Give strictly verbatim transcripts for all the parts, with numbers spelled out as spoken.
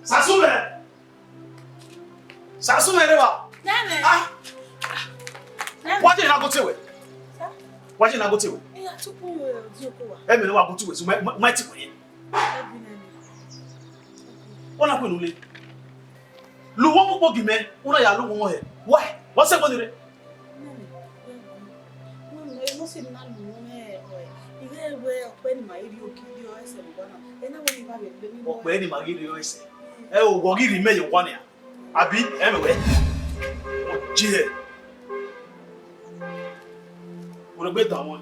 Sasu mẹ. Sasu mẹ reva. Nene. Ah. Nene. Wa je na go te wẹ. Sa? Wa je na go te wẹ. Iya tupu yo di oko wa. Ẹ mẹ ne wa go te wẹ, so ma, ma, ma ti wẹ. Ebi nene. Ọ na kue ne u le. Lu uwu ọmọ ukpo gi mẹ, u na ya lu uwu ọmọ hẹ. Wẹ, wẹ sẹ ẹbọ ni rre. Nene, wẹ gu. Nene, ẹ mọ sẹ ne u na lu uwu ọmọ hẹ, ọ, I ghẹ wẹ ọkpẹ ne ima ghi rhie oki rhie ọre sẹ vbe owa na. Ẹ na wẹ ne I wa vbe gbe ne I wẹ. Ọkpẹ ne ima ghi rhie ọre sẹ. Ẹ o, wẹ ọ ghi rhie imẹ ye owa nian. Abi, ẹ mẹ wẹ. Ọ je hẹ. Wẹ gbe dan wọn.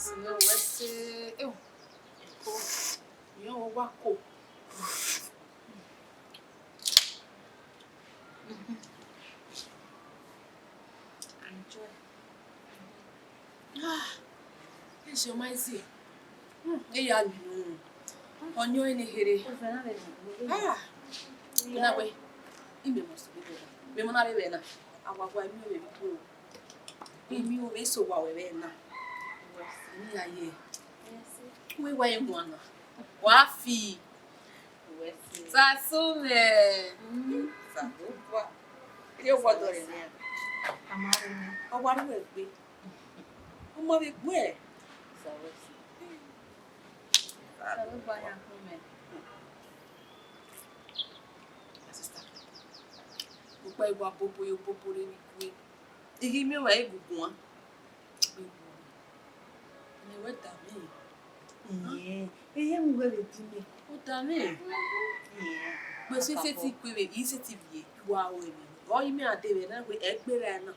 Sino wẹ sẹ, eh, oh, ko, you know, wa ko. Enjoy. Ah, ẹ ṣe ọma ẹse. Hmm, e ya lu. Ọyọn ẹne here. Ah, na wẹ, imẹ must be there. Mẹ mọ na vbe vbe na. Awa wa mi vbe ko. Emi ovbi eso wa wẹ vbe na. Ni aye. Wẹ wa emu ana. Wa fi. Sasu mẹ. Sasu wa. Ye wa dọrẹ mẹ. Ama rẹ mẹ. Ọ wa ru egbe. Ọ ma vbe gbe. Sasu. Sasu ba ya ko mẹ. My sister. Ukpa igua bobo yo bobo re ni kue. I ghi miẹn ọmwa egungun a. Mẹ wẹ da mẹ. Iyẹn, iyẹn mu wẹ vbe di mẹ. Ọ da mẹ. Iyẹn. Mẹ sẹ sẹtin kue vbe, I sẹtin viẹ, wa ru ẹmwẹ. Ọ i mẹ a de vbe na wẹ ẹgbẹe ra na.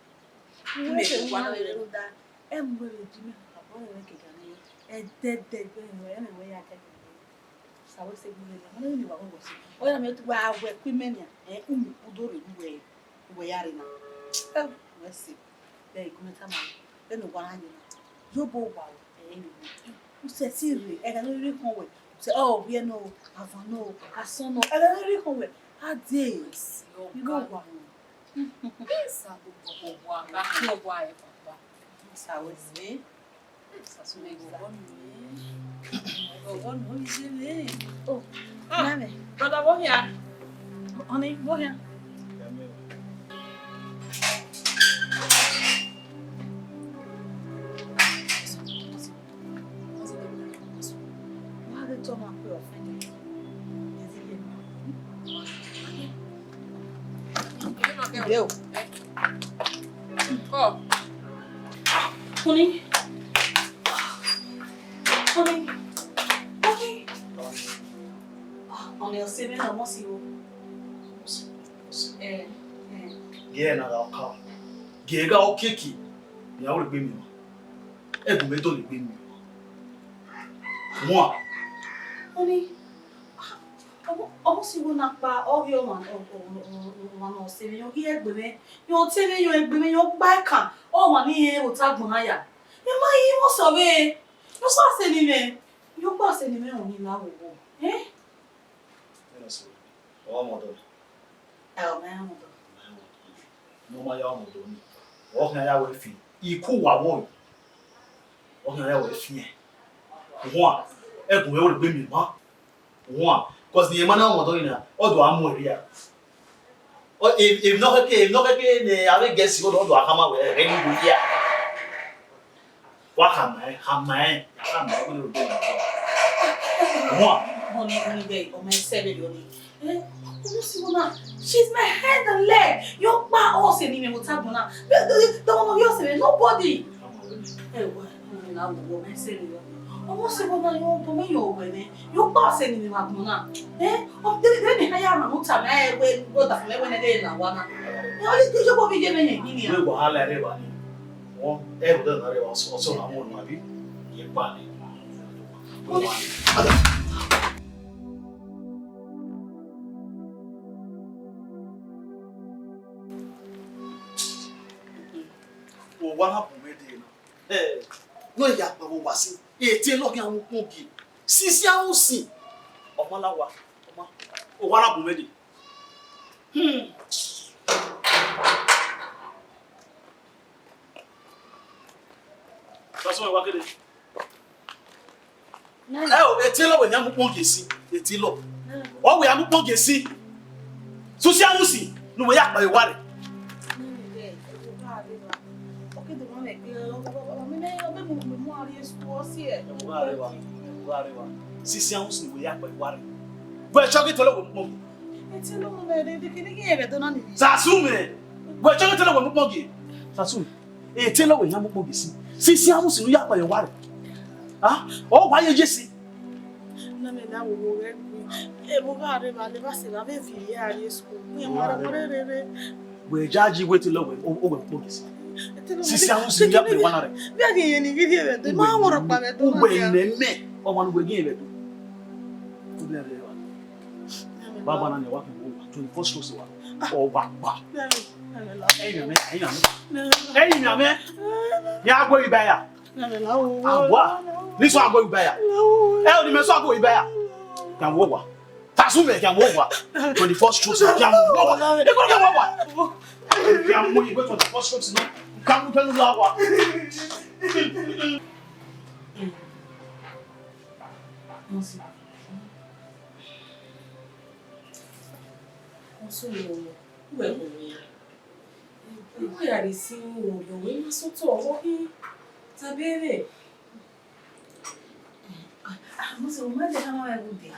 Mẹ wa na vbe rhunmwuda. Ẹ mu wẹ vbe di mẹ, abọ rẹ kẹkan nẹ. Ẹdẹdẹ ẹgbẹe rẹ, ẹmwẹ wẹ ya kẹkan nẹ. Sa wẹ sẹ gbe mwẹ, ọ na vbe wa wẹ wẹ sẹ. Ọ ya mẹ wa wẹ ku imẹ nian, ẹ, u mu kpu do rre uwẹ, uwẹ ya rre na. Ẹ, wẹ sẹ. Ẹ, igun mẹ tama, vbene uwa na ye na. Yobo wa o, ẹ, ẹ, u sẹtin rre, ẹghẹ ne ọ rhie khọn wẹ, u sẹ, ọ, ovbi ẹre nọ, avan nọ, asọn nọ, ẹghẹ ne ọ rhie khọn wẹ, a dee, I gho wa o. Sa gbogbo wa, gha ke wa ẹ papa. Sa wẹ sẹ. Sasu mẹ, ọghọ nọ, ọghọ nọ, ọ vbe ye mwẹ. Oh, ah, nana. Brother, vbọ hia? Honey, vbọ hia? Wa ghi tọ ma kue ọfẹn de. Ẹ o. Honey. Honey. Honey. Ah, honey, ọse mwẹ na, ọmọ si wo. Eh, eh. Gie na gha ọka. Gie gha ọkiekie. Ya wẹ gbe mi ma. Ẹgun mwẹ do le gbe mi ma. Wan. Honey. Ọmọ, ọmọ si wo na kpa, ọ ghi ọmwa, ọ, ọ, ọ, ọmwa ne ọ sẹ mwẹ, ọ ghi egbe mwẹ, ọ te mwẹ, ọ egbe mwẹ, ọ gba ẹkan, ọmwa ni rẹn vbe ota agbọn na ya. Ẹ ma yi mwẹ sẹ vbe, ọ sa sẹ ne imẹ, ọ gba sẹ ne imẹ, ọ ni la wowo. Eh? Ẹ na sẹ, ọ ọmọ ọdọ. Ẹ, ọ ma ya ọmọ ọdọ. Ne ọ ma ya ọmọ ọdọ ni, ọ khian ya wẹ fi, iku wa wọ, ọ khian ya wẹ fi ẹn. Wan, ẹgun mwẹ wẹ gbe mi ma. Wan, cause ne ima na wọn dọ na, ọ do a mu ẹre ya. Ọ, e, emwi ne ọ khẹke, emwi ne ọ khẹke ne avbe Gẹẹsi, ọ do, ọ do a khama wẹ, ẹghẹ ni do ya. Wa khama ẹn, khama ẹn, khama ẹn, wẹ ne ọ do na. Wan. Honey, honey, babe, ọ ma sẹ vberriọ ni. Eh, ọmọ si wo na, she's my hand and leg. Ọ gba ọse ne imẹ vbe ota agbọn na. Dọmọ, ọ ghi ọse mwẹ, nobody. Ẹ wa, na wo, wo mẹ sẹ ni. Ọmọ si wo na, ọ tọ mẹ, ọ wẹ mẹ. Ọ gba ọse ne imẹ vbe agbọn na. Eh, ọ de de ne ha ya rhan ota mẹ, ẹ wẹ, wẹ da mẹ wẹ ne de la wa na. Ẹ, ọ ye, ye, ye, wo bi ye mẹ yẹn gini a. Wẹ wahala rre evba ni. Wọn, ẹ rẹ na rre evba, ọsọ, ọsọ na mu ọnu abi. Ye pa ni. Wẹ wa. Owa na bu mwẹ dee na. Ẹ, ne ọ ya kpa vbe owa sin, ete lọ khian mu ukpọn gie. Sisi ahunsin. Ọ ma la owa, ọ ma, owa na bu mwẹ dee. Hmm. Sasọ wa kede. Ẹ o, ete lọ wẹ ne a mu ukpọn gie sin, ete lọ. Ọ wẹ a mu ukpọn gie sin. Sisi ahunsin, ne uwẹ ya kpa vbe owa rẹ. Sisi ahunsin, ne uwẹ ya kpa vbe owa rẹ. Wẹ chọ ghi tolo wẹ mu ukpọn gie. Sasu mẹ. Wẹ chọ ghi tolo wẹ mu ukpọn gie. Sasu mẹ. Ete lọ wẹ ne a mu ukpọn gie sin. Sisi ahunsin, ne u ya kpa vbe owa rẹ. Ah, ọ wa ye ye sin. Na mẹ na wo wo rẹ gbe. Ebo gha rre evba, levba sẹ evba vbe viọ iyare school. Ẹ ma rẹ, ma rẹ rere. Wẹ ja ji wẹ ete lọ wẹ, o, o wẹ ukpọn gie sin. Sisi ahunsin, ya kpa vbe owa na rẹ. Vbe a ghi yẹn ni ghi rhie vbe do, ma wọ rhọkpa vbe do. Uwẹ nẹ mẹ, ọmwa ne uwẹ ghi rhie vbe do. Problem rẹ wa. Baba na ni wa ke wo twenty-four strokes wa. Ọ wa gba. Ẹyin mẹ, ẹyin mẹ. Ẹyin mẹ. Ya gbe iba ya. Awa. Ni so ago iba ya. Ẹ o ni mẹ so ago iba ya. Kan wo wa. Tasu mẹ kan wo wa. Twenty-four strokes kan wo wa. Ni ko kan wo wa. Kan wo iwe twenty-four strokes no. Kan wo pelu la wa. Ọsẹ, uwẹ kọ mẹ ya. Uwẹ ya rhie sin rhunmwuda ọmọ, I ma sẹ otọ ọmọ ghi tama ẹmwẹ. Mose, u ma dẹ khama mwẹ ẹghẹ ude.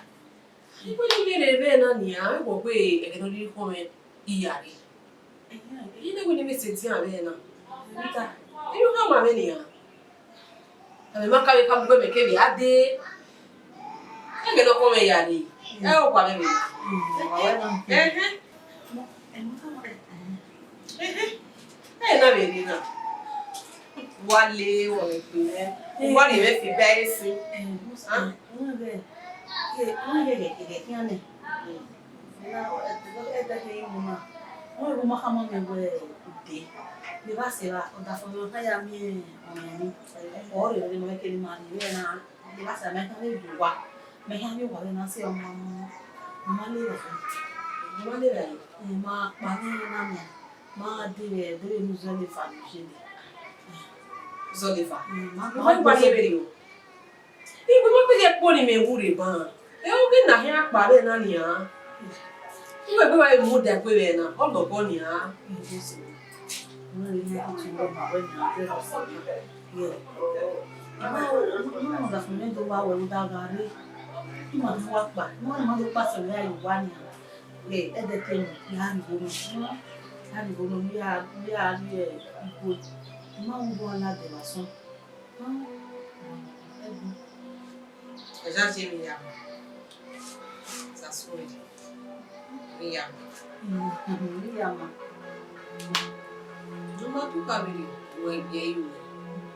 Iwẹ ne u rre vbe na nian, ẹ wẹ ọ gbe ẹghẹ ne ọ rhirhi khọn mwẹ iyare. Ẹhẹn. I na wẹ ne I vbe sẹ edian vbe na. Rita. I ru khama mwẹ nian. Ẹmwẹ ma ka vbe ka mu gbe mẹ kevbe a dee. Ẹghẹ ne ọ khọn mwẹ iyare. Ẹ o kpa mwẹ vbe na. Ẹhẹn. Ẹhẹn. Ẹ na vbe rre na. Wa le wọ vbe gbe mwẹ. Wa rhie mwẹ fi ba ẹre sin. Ẹhẹn. Ẹhẹn. Ẹdẹ khin na, wẹ ru ma khama mwẹ wẹ ude, ne evba sẹ evba, ọdafẹn ne ọ ya miẹn ọmọ ni, ọ rre ne ọ kere ma rhie na, evba sẹ evba, mẹ khian vbe rrie owa, mẹ khian vbe owa vbe na sẹ ọmọ, ma ma le evba, ma ma le evba, ma kpa ne na mẹ, ma de vbe de vbe ne Zọlefa ne Ijele. Zọlefa, ma ma kpa ne vbe rrie. Iwẹ ma kpeghiẹ kpo ne imẹ wu rre ban. Ẹ, oghẹ na khian kpa vbe na nian. Uwẹ gbe wa vbe mudia egbe vbe na, ọ lọbọ nian. I ma ru obọ ladian vbe asọn. Ẹja, je emwi ya ma. Sasu, emwi ya ma. Emwi ya ma. Ne u ma tu kpa vberriọ, wẹ biẹ ru wẹ.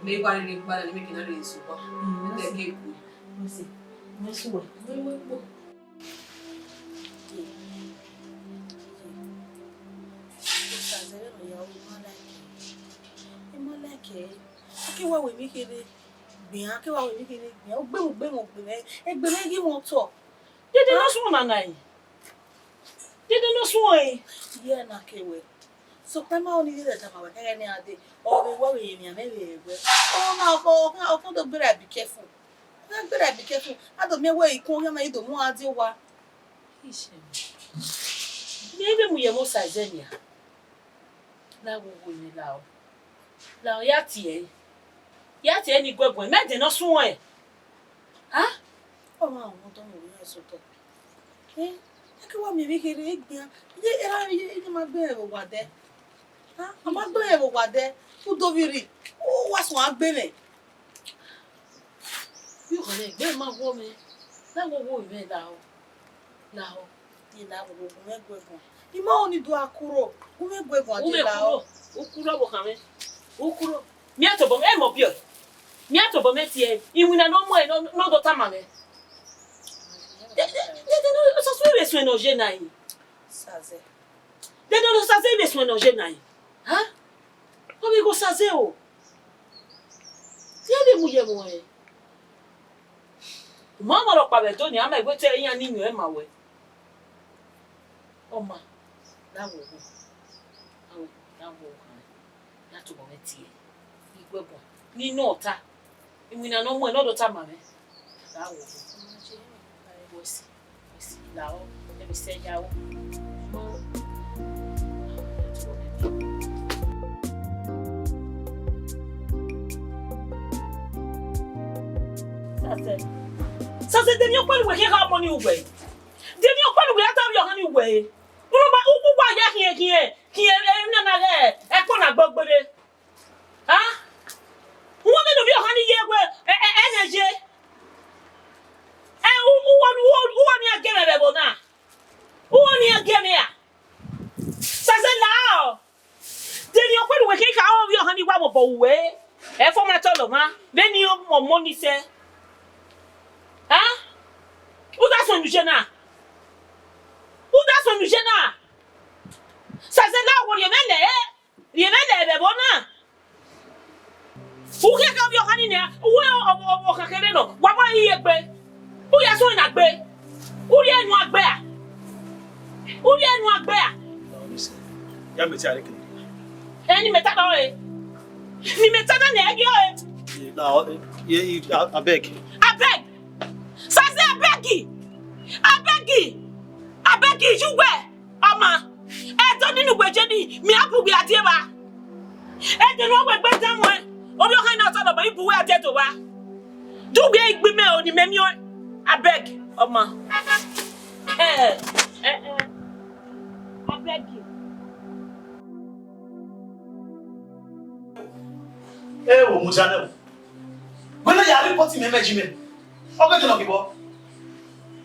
Mẹ wa rhirhi kpa na, ne mẹ ke na rhirhi sẹ owa. Ẹdẹ ke ku. Mẹ sẹ, mẹ sẹ uwẹ. Wẹ, wẹ kpo. Osa zẹ vbene ọ ya ru, I ma like ẹre. I ma like ẹre. A ke wa ru emwi kherhe gbe iran, a ke wa ru emwi kherhe gbe iran. Ugbẹmwẹ, ugbẹmwẹ, ugbẹmwẹ, egbe mwẹ ghi mwẹ otọ. Dede ne ọ suẹn ọna na yin? Dede ne ọ suẹn ẹre? Iye na ke wẹ. Sokpan ma ọni rhirhi tama wẹ kẹghẹ ne a dee, ọ vbe wẹ vbe emwi amẹ vbe wẹ. Ọ na, ọ, ọ, ọ do gberra, be careful. Ọ na gberra, be careful. A do miẹn wẹ ikun ọghe ma i do mu a die owa. Mẹ i vbe mu ye ẹmwẹ Osa zẹ nia. La wo wo emwi lao. Lao, ya tie ẹre. Ya tie ẹre ne I guẹ guan. Mẹ dẹ ne ọ suẹn. A? Ọ ma rẹn ọmọdọ mwẹ orhiọn ẹse otọ. Eh, a ke wa miẹn vbe kherhe egbe iran. Iye, erha, iye, iye ma gbe rẹn vbe owa dẹ. A, a ma gbe rẹn vbe owa dẹ. U do vbe rri. U wa suẹn a gbe mwẹ. Vbe ọkhọ ne egbe ma wọ mwẹ, na wo wo mwẹ lao, lao. Ye la wo wo, gu mwẹ guẹ guan. I ma ọni do a kuro, gu mwẹ guẹ guan, ye la o. U kuro, u kuro vbe okhan mwẹ. U kuro. Miẹn tobọ mwẹ, emọ biẹ. Miẹn tobọ mwẹ tie, iwinna ne ọ mu ẹre ne ọ do tama mwẹ. Dede, dede, dede, Osasu, vbe suẹn ne ọ ye na yin? Osa zẹ. Dede, Osa zẹ, vbe suẹn ne ọ ye na yin? Ha? Ọ vbe ghe Osa zẹ o. Te iran vbe mu ye ẹmwẹ ọnrẹn. U ma mwẹ ọkpa vbe Ẹdo nia, a ma wẹ te iran ni yin ọnrẹn ma wẹ. Ọ ma, na wo wo, na wo, na wo wo khan, ya tobọ mwẹ tie, I guẹ guan, ne I nọ ọta, iwinna ne ọ mu ẹre ne ọ do tama mwẹ, na wo wo. Wẹ si, wẹ si, lahọ, ẹmwẹ sẹ ya o. Sasẹ. Sasẹ, de emwi ọkpa ne uwẹ khian kha ọmọ ni uwẹ? De emwi ọkpa ne uwẹ ya ta vbe ọhan ni uwẹ? Unu ma, u, u wa ya khian, khian, khian, eh, na na ghẹ, ẹkpo na gbe gberre. Ha? Uwẹ vbene ovbi ọhan ni ye wẹ, ẹ, ẹ, ẹ nẹ ye. Ẹ, u, u, u, u, u, u ni a gẹmwẹ vbe ẹvbo na. U ni a gẹmwẹ ra? Sasẹ, lahọ. De emwi ọkpa ne uwẹ khian kha ovbi ọhan ni wa mobọ ru wẹ? Ẹfọ ma tọlọ mwa, vbene ọmọ ni sẹ. Ha? U da suẹn ne u ye na? U da suẹn ne u ye na? Sasẹ, lahọ, rhie mwẹ lẹ, rhie mwẹ lẹ vbe ẹvbo na. U khian kha ovbi ọhan ni nia, uwẹ ọ, ọ, ọ, ọ kha kherhe nọ, wa wa i ye egbe. U ya suẹn na gbe. U rhie enu a gbe a? U rhie enu a gbe a? Ya mẹ te a rre kene. Ẹ, ne imẹ ta na ọre. Ne imẹ ta na ne ẹ gie ọre. Na, ọ, ye, ye, a, abeg. Abeg. Sasẹ, abeg. Abeg. Abeg, you where? Ọma, ẹdẹ ọnii ne uwẹ je nii, mẹ a bu uwẹ a die evba. Ẹdẹ ne ọ wẹ egbe dan muẹn, ovbi ọhan na tọlọ mẹ, I bu uwẹ a die do vba. Do uwẹ igbe mẹ o, ne imẹ miẹn ọẹn. Abeg, ọma. Ẹ, ẹ, ẹ. Abeg. Ẹ wo, mu zẹ nẹ o. Wẹ na ya report mẹ, mẹ ji mẹ. Ọ gbe te nọ gibọ.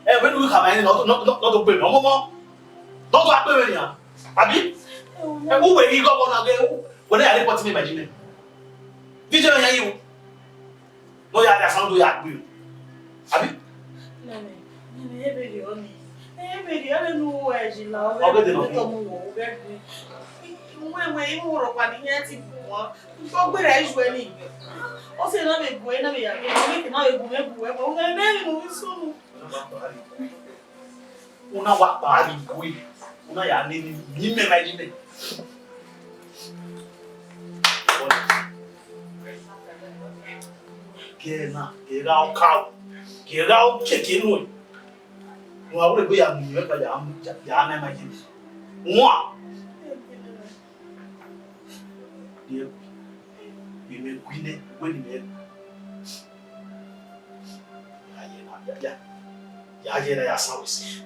Ẹ, wẹ ne u khama ẹre nọ, nọ, nọ, nọ do gbe mẹ, ọmọ mọ. Nọ do gbe mẹ nian. Abi? Ẹ, u wẹ ghi gọbọ na ghe, wẹ na ya report mẹ, mẹ ji mẹ. Video ya yi o. Nọ ya da san do ya gbe o. Abi? Nene, nene, ebe rriọ ni. Ebe rriọ, ebe ne u ru ẹre la, ọ Ọ gbe te nọ gibọ. Tọ mu wo, u gbe gbe. Wẹ, wẹ, I mu rhọkpa ne iran ti bu wan. Ọ gberra ijuẹ ni. Ọ sẹ na vbe gu ẹre, na vbe ya gbe, ọ vbe ke na vbe gu mwẹ bu ẹre, ọ vbe ne emwi ne u vbe sunu. Una wa kpa ri gue. Una ya ne ni mi mẹ na yi mẹ. Ke na, ke gha ọka o. Ke gha o, ke ke nu. Nu a wure gbe ya mu ni, ya, ya, ya na ma yi. Wan. Ye, ye mẹ gui nẹ, wẹ ne imẹ gui. Ya ye na, ya, ya. Ya ye na, ya sa wẹ si.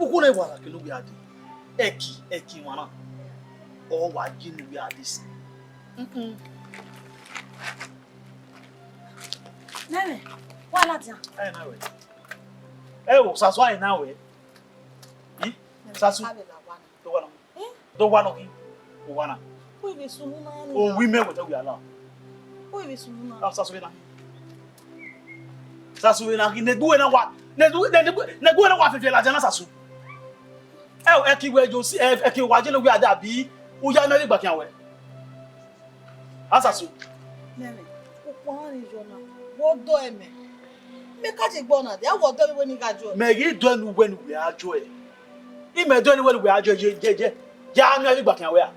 Uku na wa la kele uwẹ a dee. Ẹki, ẹki emwa na. Ọ wa ye ne uwẹ a dee sẹ. Mm-mm. Nene, wa ladian. Ẹ na wẹ. Ẹ wo, Sasu, ẹ na wẹ. Ih, Sasu. Ka vbe la wa na. Dọ wa nọ. Eh? Dọ wa nọ khin. Owa na. Wẹ vbe sunu na ni. O wi mẹ wẹ tẹ wi ala. Wẹ vbe sunu na. Ah, Sasu vbe na. Sasu vbe na khin, ne gbuwẹ na wa. Ne gbuwẹ, ne gbuwẹ, ne gbuwẹ na wa fẹfẹ ladian na Sasu. Ẹ, ẹ ki wẹ jo si, ẹ, ẹ ki wa je ne wi a dee abi. U ya mẹ vbe igba khian wẹ. Asasu. Nene, ukpọn ọnrẹn yọ na, vbe ọ dọe mẹ? Mẹ ka je gbe ọna dee, a wẹ ọ dọe vbe wẹ ne I gha jọe. Mẹ ghi dọe ne uwẹ ne uwẹ a jọe. I mẹ dọe ne uwẹ ne uwẹ a jọe, je, je, je, je a miẹn avbe igba khian wẹ a?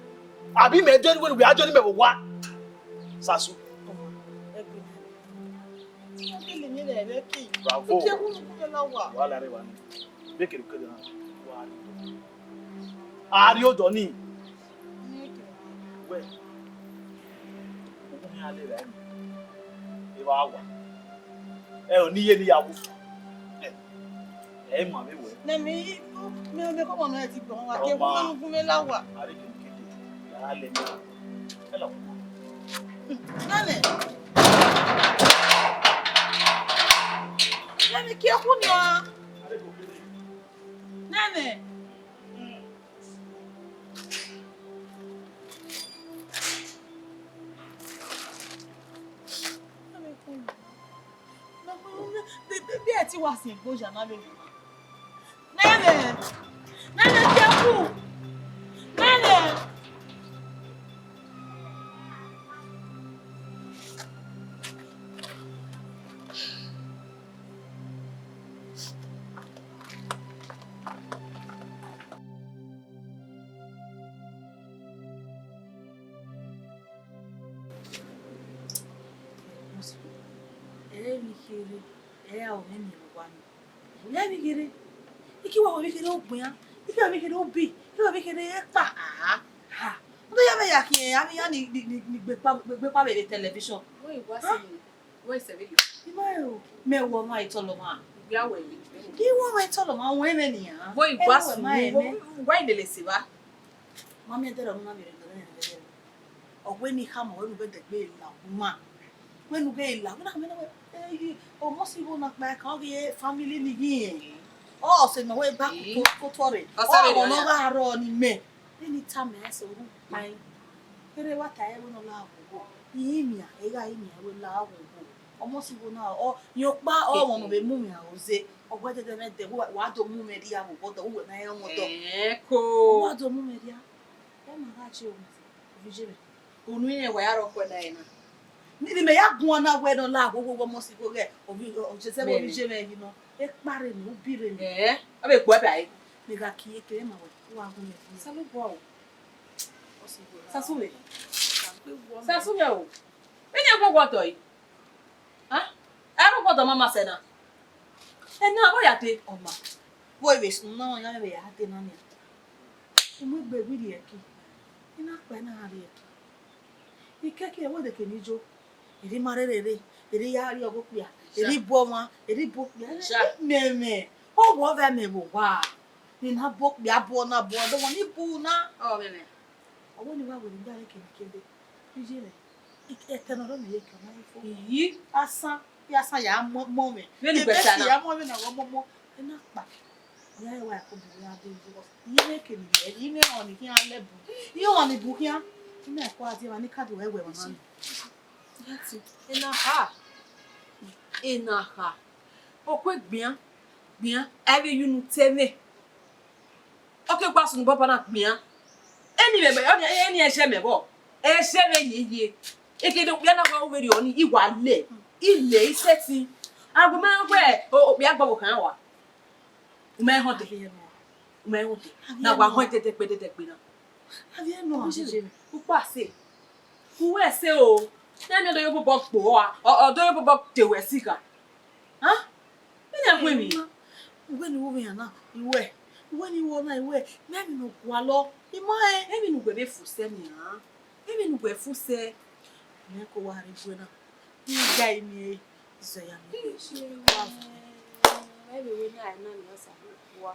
Abi mẹ dọe ne uwẹ ne uwẹ a jọe ne mẹ vbe owa? Sasu. Ẹgbẹe nene. Ẹgbẹe nene rẹ vbe ki. Bravo. Uke wu ne uku mẹ la wa. Wa la rre wa ni. Vbe kere ukede na. Wa rre. A rrie odọ nii. Wẹ, u gu khian lele ẹre, evba wa. Ẹ, ọni ye ne I ya wu. Ẹ, ẹ i ma vbe wẹ. Nẹ mi, mi, mi kọ mọ nẹ ti gbọn wa, ke wu gu mẹ la wa. A rre kere ukede, ya lẹ mi. Ẹ lọ. Nene. Nene, ke wu nọ. A rre kere ukede. Nene. Bí ẹ ti wa sin egbe oya na vbe nọ. Nene, nene, ke ku. Nene. Ẹ i vbe kherhe, ẹ i ra ru mwẹ miẹn vbe owa nọ. Ẹ i vbe kherhe, I ke wa wẹ vbe kherhe ogbian, I ke wa vbe kherhe ubi, I ke wa vbe kherhe ekpa. Ah, ha. Ọ do ya vbe ya khian avbe iran ni, ni, ni, ni gbe ekpa, gbe ekpa vbe television. Wẹ i wa sẹ emwi. Wẹ sẹ vberriọ. I ma rẹn o, mẹ wẹ ọmwa etọlọ ọmwa. Wia wẹ yi. I wẹ ọmwa etọlọ ọmwa, wẹ mwẹ nian. Wẹ i wa sunu, wẹ i lele sẹ evba. Ma miẹn ẹdẹrẹ ọmwa na vbe rre nọ, ọ wẹ ne I khama wẹ ne u ghẹ dẹgbe la uma. Wẹ ne u ghẹ la, wẹ na khama wẹ, eh, ọmọ si igho na kpa ẹkan, ọ ghi family ni ghi rẹn. Ọ sẹ ma wẹ ba ko otọ rre. Ọ sẹ vberriọ. Ọ ne ọ gha rrọọ ne imẹ. Vbene I tama ẹn sẹ, ọ ru kpaẹn. Kherhe wa ta ẹre wẹ ne ọ la ghoho. I rinmwian, I gha rinmwian wẹ la ghoho. Ọmọ si igho na, ọ, rẹn ọkpa, ọ, ọmọ ne ọ vbe mu mwẹ aro ze. Ọ wẹ dẹdẹ mwẹ dẹ, wa, wa do mu mwẹ rhie vbe obọ dọ, uwẹ ma rẹn ọmọ dọ. Ẹn, ko. Wa do mu mwẹ rhie. Ẹ ma gha je o, ovbi iye mwẹ. Unu irẹn wa ya rọ khuẹ na ẹre na. Ne mẹ ya guan na wẹ ne ọ la ghoho, ọmọ si igho ghẹ, ovbi, ọ, ọ, je sẹ vbe ovbi iye mwẹ yi nọ. Ekpa rre nọ, ubi rre nọ. Ẹn, ọ vbe kpo ẹbẹ a re. Mẹ gha kie kere ma wẹ, u wa gu mwẹ. Osanobua o. Ọ si igho. Sasu mwẹ. Sasu mwẹ o. Vbene ẹ gu wọ dọ yi. Ah, ẹ ru wọ dọ ma ma sẹ na. Ẹ na, ọ ya dee. Ọma, vbe vbe sunu na, ọ ya vbe ya dee na nian. U mu egbe vbe rhie ẹki. I na kpa, I na rhie ẹki. Ikẹki ẹvbo deke ne I yo. Erha ima rherhe rre, erha I ya rrie ọghe okpia, erha I bu ọmwa, erha I bu okpia. Sha. Mẹmẹ, ọ wẹ ọ vbe mẹ vbe owa. Ne I na bu okpia, bu ọna, bu ọdọ, ne I bu na. Ọ mẹmẹ. Ọ wẹ ne I wa werriẹ gbe aro kemikemi. Iye mwẹ, ẹkẹ ne ọ rre mẹ ye ẹkẹ ọna fo. Iyi. Asan, I asan ya mọ, mọ mwẹ. Vbene ugbẹn ta na. Ya mọ vbene ọ mọ mọ. Ena kpa. Ọ ya rẹn wa ko bu ya de ju. Iye mwẹ kemikemi, iye mwẹ ọni khian lẹ bu. Iye ọni bu khian. I na ku a die emwa ne I ka do ẹwẹ emwa na. Ena ha. Ena ha. Okue gbian, gbian, a vbe ye unu te mwẹ. Ọ ke gua sunu bọbọ na gbian. Eni vbe, eni, eni ẹzẹ mẹ vbọ, ẹzẹ mwẹ yeye. Egede okpia na wa ru vberriọ ni, I wa lẹ, I lẹ, I sẹtin. A gu ma wẹ, o, okpia gbe ọvbokhan rua. U ma họn dẹ. U ma họn dẹ. Na wa họn dẹdẹgbe, dẹdẹgbe na. Avie nọ. Ukpa se. Uwẹ se o. Nene do yo bọbọ gbo a. Ọ, ọ do yo bọbọ te wẹ sigha. Hàn? Vbene a gu emwi. Uwẹ ne I ru vbe iran na, I ru ẹe. Uwẹ ne I ru ọna, I ru ẹe. Mẹ emwi ne ọ gualọ, I ma rẹn. Emwi ne uwẹ vbe fu sẹ nian. Emwi ne uwẹ fu sẹ. Mẹ ko wa rre igue na. I ga eni ẹre, zẹ ya ni. Wa fu. Ẹ vbe wẹ na, ẹ na ni Osanobua.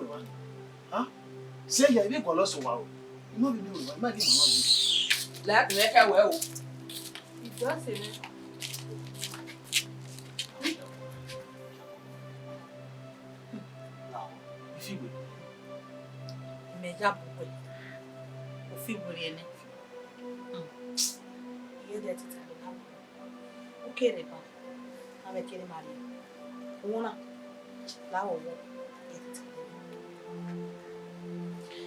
wẹ wa. Ha? Sẹ ya, I vbe gualọ sẹ owa o. I ma vbe miẹn wẹ wa, I ma ghi mama wẹ. Lẹ, mẹ khẹ wẹ o. Just a minute. Ifi wẹ. Mẹ ya bu wẹ. Ofi wẹ nẹ. Hmm. Iye de tita de na. Ukere ba, avbe kere ma rrie. Uhunmwu na, la vbe ọvọ, e tita de.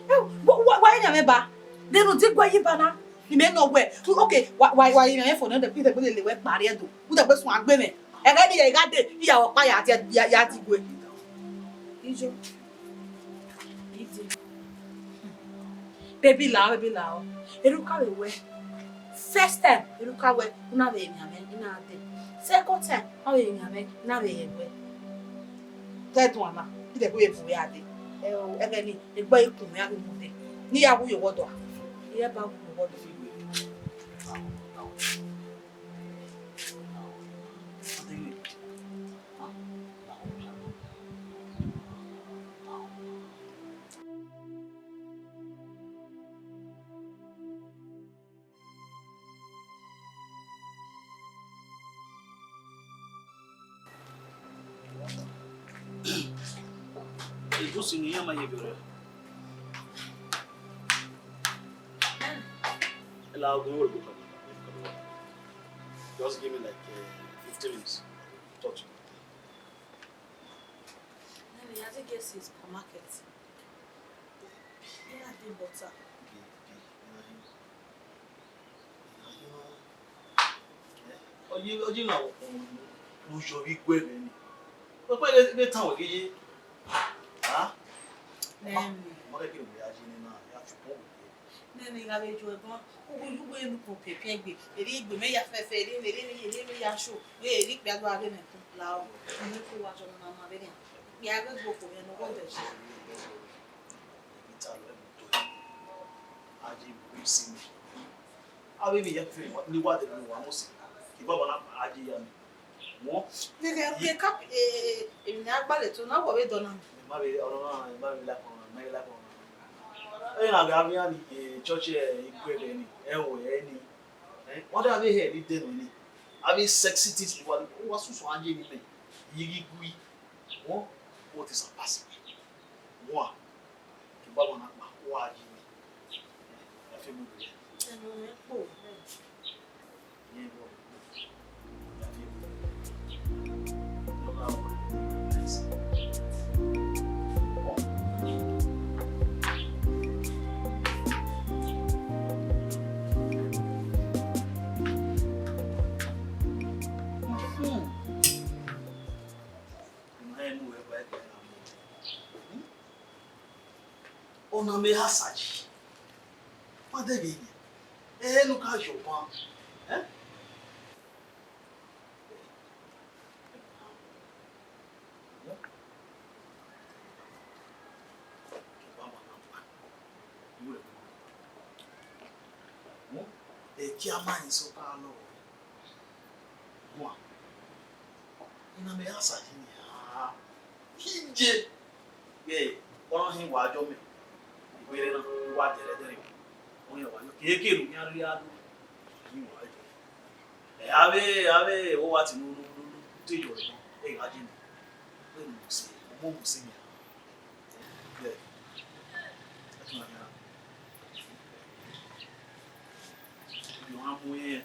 Eh, wa, wa, wa rinmwian mwẹ ba. De ne u di guẹ yi ba na. I mẹ nọ wẹ. Okay, wa, wa, wa rinmwian mwẹ fo nẹ, u dẹ gbe lele wẹ kpa rrie do. U dẹ gbe suẹn gbe mwẹ. Ẹghẹ ne I ya gha dee, I ya vbe ọkpa ya, ya, ya di guẹ. Ijo. Baby lao, baby lao. Eruka vbe wẹ. First time, eruka wẹ, u na vbe rinmwian mwẹ, I na dee. Second time, ọ vbe rinmwian mwẹ, I na vbe re wẹ. Te ẹdun ama, I dẹ gbe vbe bu wẹ a dee. Ẹ o, ẹghẹ ni, egbe ikun mwẹ a ghi mu dee. Ne I ya wu ye owa ọdọ a. I ya ba wu ye owa ọdọ. Egusi ne iran ma ye viọ rẹ. Ela ogun wo. Just give me like uh, fifteen minutes. Talk to you. Nene, I just get to supermarket. Yeah, I did butter. Ọ ye, ọ ye na vbe ukpọn ne u yọ vbe iguẹ mwẹ ni. Wẹ kpẹ ne tan wẹ ghi ye. Ha? Nene. Ọ ma kẹkẹ wẹ a ye nẹ na, ya fi ukpọn wẹ. Nene, I gha vbe ju ẹguan, uwu, uwu enu ko piẹpiẹ egbe, eri egbe mẹ ya fẹfẹ, eri, eri, eri, eri mẹ ya sho, eri ikpia do a ghe mẹ kun, lao, mẹ ko wa jọ ma ma vbe nian. Ikpia ghe gbe okhuo mwẹ ne ọ ghe ọdẹ. Avbe emwi ya fẹfẹ ni wa dẹ ne wa mose, ke baba na a ye ya mẹ. Wọ. Gẹgẹ, gẹgẹ ka, eh, emwi ne a gbalẹ to na, wọ vbe dọ na. Ẹ ma vbe, ọnọ na, ẹ ma vbe like ọnọ na, ẹ ma vbe like ọnọ na. Ẹ na vbe avbe iran ni, eh, church, eh, iguẹ vbe ni, ẹ o, ẹ ni. Eh, wọ́n dá vbe hẹ ni dẹnu ni. Avbe sexy things ni wa, wa susu a ye ni mẹ. Yi ghi gui. Wọ, what is a pass? Wọ, ke baba na kpa, wa ye ni. Eh, ẹ fi mu gbe. Ẹmwẹ kpo. Ọna mẹ ha sa yi. Ma dẹghe yẹ, ẹre ne u ka yọ ọban. Ẹn? Ẹkia ma rẹn sẹ ọkpa lọ. Wa, I na mẹ ra sa yi nian. Iye, ghẹ, ọ na hin wa jọ mẹ. Iwere na, I wa dẹrẹdẹrẹ. Ọ yan wa yọ, keke ne u khian rhie adu. Hin wa jọ. Ẹ, avbe, avbe, ọ wa ti nu, nu, nu, nu, te yọ rẹ, ẹ gha je nẹ. Wẹ ne u sẹ, ọ mu sẹ nian. Ẹ, ẹ tọn na yan. Ọ na mu ẹn.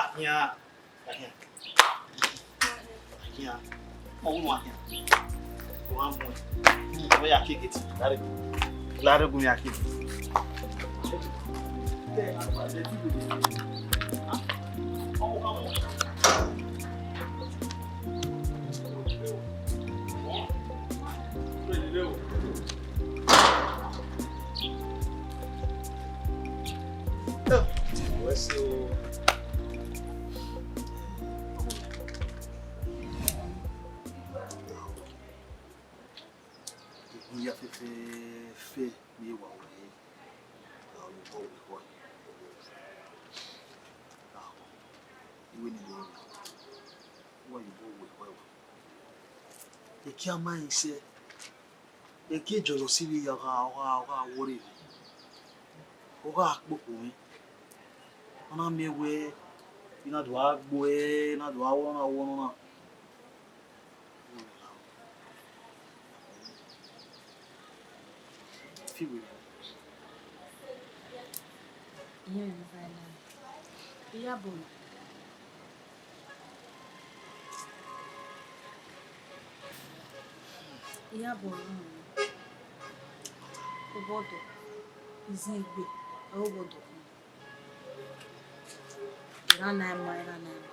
Akhian, akhian, akhian. Ọ wunu akhian. Ọ wa mu ẹn. Ọ ya ke gate. Lare, lare gu mi a ke. Igbẹn ya fẹfẹẹfẹ ne wa wẹ, a, oya obọ wẹ ekhọe. A, iwẹ ne I wẹ, wa ya obọ wẹ ekhọe wa. Ekia ma rẹn sẹ, ekia jọlọ sivbi ya gha, ọ gha, ọ gha wọrre, ọ gha kpokpo mwẹ. Ọ na miẹn wẹẹ, I na do gha gbe ẹre, I na do gha wọ na, wọ na. Fi wẹ. Iran eva na. Iyabo na. Iyabo na. Obọdọ. Izẹn egbe. Obọdọ. Erha na ima, erha na ima.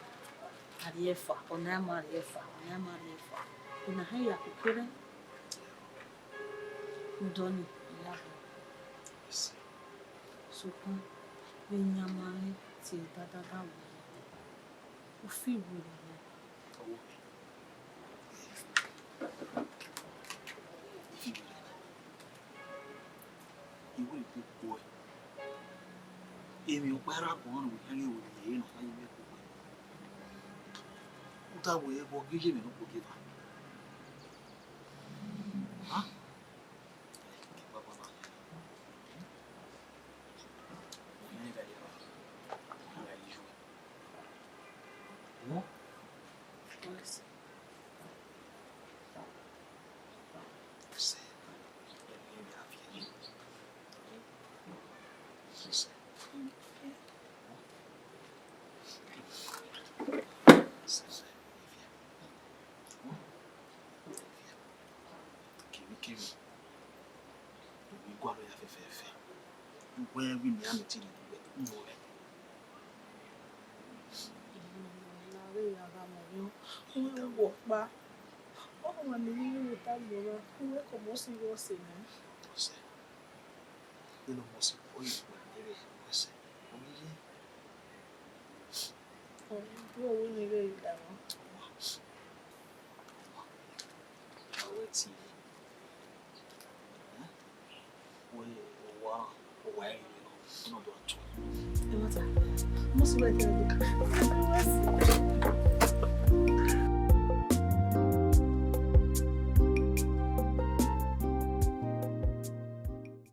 Arrieta, ọ na ima arrieta, ọ na ima arrieta. Ena hẹ ya koko rẹ. Udọ ni, Iyabo. Sokpan, vbe iyan ma rẹn tie dadada wẹẹ, u fi werriẹ. Ọwọ. Iwẹ koko ẹe. Emwi ọkpa ra guan ne uwẹ khian ghe wẹ rhie nọ, a ye mwẹ koko ẹe. U ta wẹẹ vbe ọ ghi ye emwi ne ọ koko eva? Ha? Baba na. Ọ khian gha ye evba, ọ khian gha ye iyuẹ. What? Kevbe kevbe, u ghi gualọ ya fẹfẹfẹ. U wẹ vbene iran miẹn te rhie uwẹ, u mọ mwẹ. Ọkpa, ọ ma ne I vbe ta gbọmwa, u wẹ ke ọ must ghe ọse nẹ. Ọsẹ, vbene ọ must, ọ ye wẹ vbe ọsẹ, ọ ghi ye. Ọ wẹ ne I vbe davọn. Ọ wẹ te. Wẹ, owa, owa ẹre nọ, ọ na do tuẹ. Ẹ ma ta. Mo sẹ wẹ kẹ.